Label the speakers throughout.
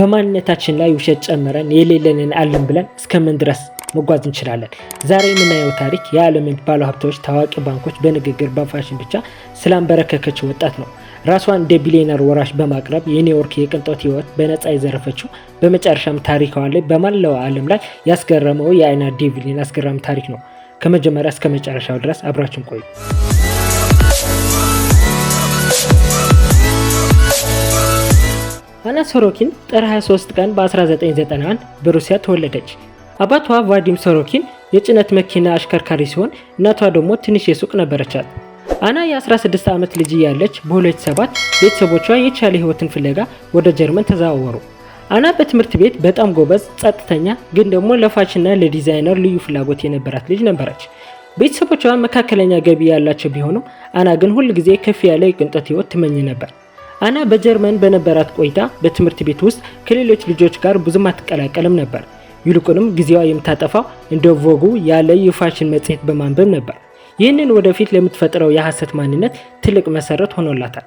Speaker 1: በማንነታችን ላይ ውሸት ጨምረን የሌለንን አለን ብለን እስከምን ድረስ መጓዝ እንችላለን? ዛሬ የምናየው ታሪክ የዓለምን ባለሀብቶች፣ ታዋቂ ባንኮች በንግግር በፋሽን ብቻ ስላንበረከከችው ወጣት ነው። ራሷን እንደ ቢሊዮነር ወራሽ በማቅረብ የኒውዮርክ የቅንጦት ህይወት በነፃ የዘረፈችው፣ በመጨረሻም ታሪኳ ላይ በመላው ዓለም ላይ ያስገረመው የአና ዴቪሊን አስገራሚ ታሪክ ነው። ከመጀመሪያ እስከ መጨረሻው ድረስ አብራችን ቆዩ። አና ሶሮኪን ጥር 23 ቀን በ1991 በሩሲያ ተወለደች። አባቷ ቫዲም ሶሮኪን የጭነት መኪና አሽከርካሪ ሲሆን እናቷ ደግሞ ትንሽ የሱቅ ነበረቻት። አና የ16 ዓመት ልጅ እያለች በ2007 ቤተሰቦቿ የተሻለ ህይወትን ፍለጋ ወደ ጀርመን ተዘዋወሩ። አና በትምህርት ቤት በጣም ጎበዝ፣ ጸጥተኛ ግን ደግሞ ለፋሽንና ለዲዛይነር ልዩ ፍላጎት የነበራት ልጅ ነበረች። ቤተሰቦቿ መካከለኛ ገቢ ያላቸው ቢሆኑም አና ግን ሁል ጊዜ ከፍ ያለ የቅንጦት ህይወት ትመኝ ነበር። አና በጀርመን በነበራት ቆይታ በትምህርት ቤት ውስጥ ከሌሎች ልጆች ጋር ብዙም አትቀላቀልም ነበር። ይልቁንም ጊዜዋ የምታጠፋው እንደ ቮጉ ያለ የፋሽን መጽሔት በማንበብ ነበር። ይህንን ወደፊት ለምትፈጥረው የሐሰት ማንነት ትልቅ መሰረት ሆኖላታል።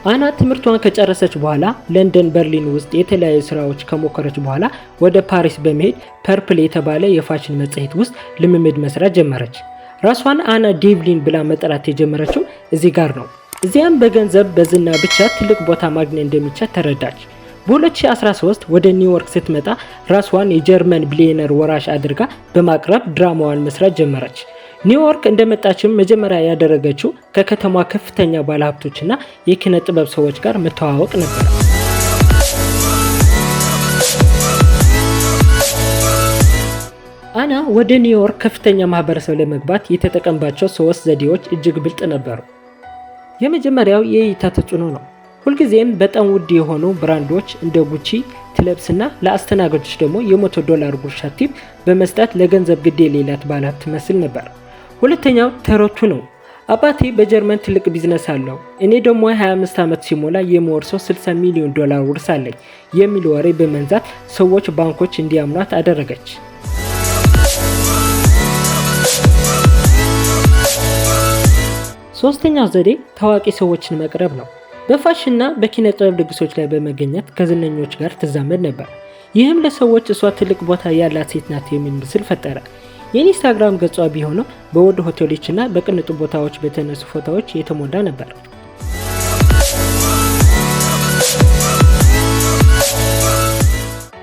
Speaker 1: አና ትምህርቷን ከጨረሰች በኋላ ለንደን፣ በርሊን ውስጥ የተለያዩ ስራዎች ከሞከረች በኋላ ወደ ፓሪስ በመሄድ ፐርፕል የተባለ የፋሽን መጽሔት ውስጥ ልምምድ መስራት ጀመረች። ራሷን አና ዴቭሊን ብላ መጠራት የጀመረችው እዚህ ጋር ነው። እዚያም በገንዘብ በዝና ብቻ ትልቅ ቦታ ማግኘት እንደሚቻል ተረዳች። በ2013 ወደ ኒውዮርክ ስትመጣ ራሷን የጀርመን ቢሊዮነር ወራሽ አድርጋ በማቅረብ ድራማዋን መስራት ጀመረች። ኒውዮርክ እንደመጣችም መጀመሪያ ያደረገችው ከከተማ ከፍተኛ ባለሀብቶችና የኪነ ጥበብ ሰዎች ጋር መተዋወቅ ነበር። አና ወደ ኒውዮርክ ከፍተኛ ማህበረሰብ ለመግባት የተጠቀምባቸው ሶስት ዘዴዎች እጅግ ብልጥ ነበሩ። የመጀመሪያው የእይታ ተጽዕኖ ነው። ሁልጊዜም በጣም ውድ የሆኑ ብራንዶች እንደ ጉቺ ትለብስና ለአስተናጋጆች ደግሞ የ100 ዶላር ጉርሻ tip በመስጠት ለገንዘብ ግድ የሌላት ባለሀብት ትመስል ነበር። ሁለተኛው ተረቱ ነው። አባቴ በጀርመን ትልቅ ቢዝነስ አለው፣ እኔ ደግሞ 25 ዓመት ሲሞላ የምወርሰው 60 ሚሊዮን ዶላር ውርስ አለኝ የሚል ወሬ በመንዛት ሰዎች ባንኮች እንዲያምኗት አደረገች። ሶስተኛው ዘዴ ታዋቂ ሰዎችን መቅረብ ነው። በፋሽንና በኪነ ጥበብ ድግሶች ላይ በመገኘት ከዝነኞች ጋር ትዛመድ ነበር። ይህም ለሰዎች እሷ ትልቅ ቦታ ያላት ሴት ናት የሚል ምስል ፈጠረ። የኢንስታግራም ገጿ ቢሆንም በውድ ሆቴሎችና በቅንጡ ቦታዎች በተነሱ ፎቶዎች የተሞላ ነበር።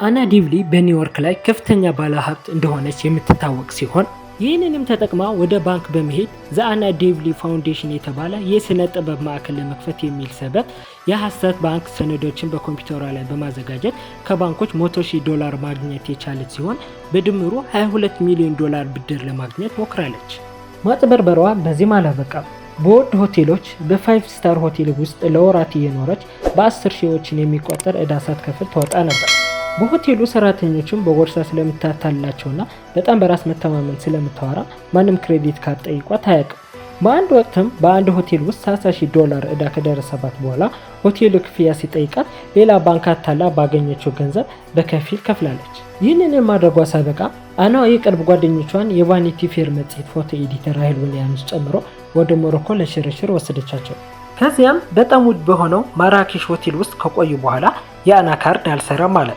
Speaker 1: አና ዲቭሊ በኒውዮርክ ላይ ከፍተኛ ባለሀብት እንደሆነች የምትታወቅ ሲሆን ይህንንም ተጠቅማ ወደ ባንክ በመሄድ The አና ዴቭሊ Foundation የተባለ የስነ ጥበብ ማዕከል ለመክፈት የሚል ሰበብ የሐሰት ባንክ ሰነዶችን በኮምፒውተሯ ላይ በማዘጋጀት ከባንኮች 100,000 ዶላር ማግኘት የቻለች ሲሆን በድምሩ 22 ሚሊዮን ዶላር ብድር ለማግኘት ሞክራለች። ማጭበርበሯ በዚህም አላበቃም። በውድ ሆቴሎች በ five star ሆቴል ውስጥ ለወራት እየኖረች በ10 ሺዎችን የሚቆጠር ዕዳ ሳትከፍል ትወጣ ነበር። በሆቴሉ ሰራተኞችም በቦርሳ ስለምታታልላቸውና በጣም በራስ መተማመን ስለምታወራ ማንም credit card ጠይቋት አያውቅም። በአንድ ወቅትም በአንድ ሆቴል ውስጥ 30 ሺህ ዶላር ዕዳ ከደረሰባት በኋላ ሆቴሉ ክፍያ ሲጠይቃት ሌላ ባንክ አታላ ባገኘችው ገንዘብ በከፊል ከፍላለች። ይህንን ማድረጓ ሳበቃ አና የቅርብ ጓደኞቿን የቫኒቲ ፌር መጽሔት ፎቶ editor ራሄል ዊሊያምስ ጨምሮ ወደ ሞሮኮ ለሽርሽር ወሰደቻቸው። ከዚያም በጣም ውድ በሆነው ማራኬሽ ሆቴል ውስጥ ከቆዩ በኋላ የአና ካርድ አልሰራም አለ።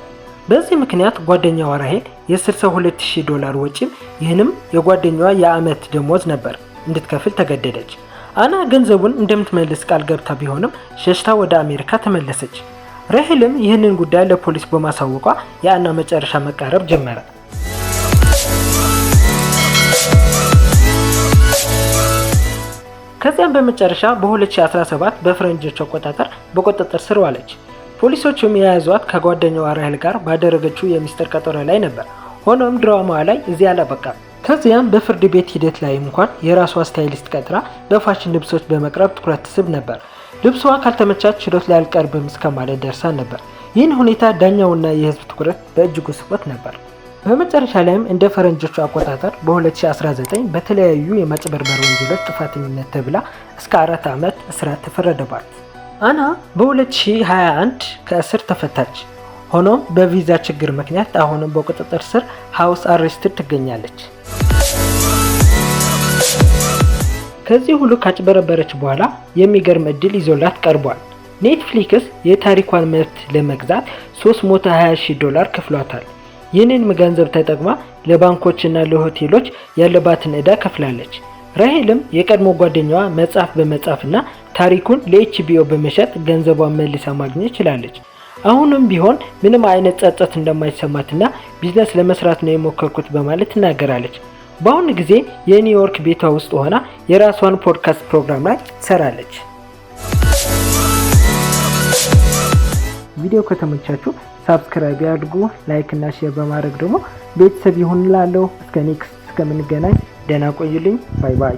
Speaker 1: በዚህ ምክንያት ጓደኛዋ ራሄል የ62,000 ዶላር ወጪም ይህንም የጓደኛዋ የዓመት ደሞዝ ነበር እንድትከፍል ተገደደች። አና ገንዘቡን እንደምትመልስ ቃል ገብታ ቢሆንም ሸሽታ ወደ አሜሪካ ተመለሰች። ራሄልም ይህንን ጉዳይ ለፖሊስ በማሳወቋ የአና መጨረሻ መቃረብ ጀመረ። ከዚያም በመጨረሻ በ2017 በፈረንጆች አቆጣጠር በቁጥጥር ስር ዋለች። ፖሊሶቹም የያዟት ከጓደኛዋ ራሄል ጋር ባደረገችው የሚስጥር ቀጠሮ ላይ ነበር። ሆኖም ድራማዋ ላይ እዚህ አላበቃም። ከዚያም በፍርድ ቤት ሂደት ላይ እንኳን የራሷ stylist ቀጥራ በፋሽን ልብሶች በመቅረብ ትኩረት ትስብ ነበር። ልብሷ ካልተመቻት ችሎት ላይ አልቀርብም እስከ ማለት ደርሳ ነበር። ይህን ሁኔታ ዳኛውና የህዝብ ትኩረት በእጅጉ ስቦት ነበር። በመጨረሻ ላይም እንደ ፈረንጆቹ አቆጣጠር በ2019 በተለያዩ የማጭበርበር ወንጀሎች ጥፋተኝነት ተብላ እስከ 4 ዓመት እስራት ተፈረደባት። አና በ2021 ከእስር ተፈታች። ሆኖም በቪዛ ችግር ምክንያት አሁንም በቁጥጥር ስር house arrested ትገኛለች። ከዚህ ሁሉ ካጭበረበረች በኋላ የሚገርም እድል ይዞላት ቀርቧል። ኔትፍሊክስ የታሪኳን መብት ለመግዛት 320,000 ዶላር ከፍሏታል። ይህንንም ገንዘብ ተጠቅማ ለባንኮችና ለሆቴሎች ያለባትን ዕዳ ከፍላለች። ራሄልም የቀድሞ ጓደኛዋ መጽሐፍ በመጻፍና ታሪኩን ለ HBO በመሸጥ ገንዘቧን መልሳ ማግኘት ችላለች። አሁንም ቢሆን ምንም አይነት ጸጸት እንደማይሰማትና ቢዝነስ ለመስራት ነው የሞከርኩት በማለት ትናገራለች። በአሁኑ ጊዜ የኒውዮርክ ቤቷ ውስጥ ሆና የራሷን ፖድካስት ፕሮግራም ላይ ትሰራለች። ቪዲዮ ከተመቻችሁ subscribe ያድርጉ፣ like እና share በማድረግ ደግሞ ቤተሰብ ይሁን እላለሁ። እስከ next እስከምንገናኝ ደህና ቆዩልኝ። Bye bye።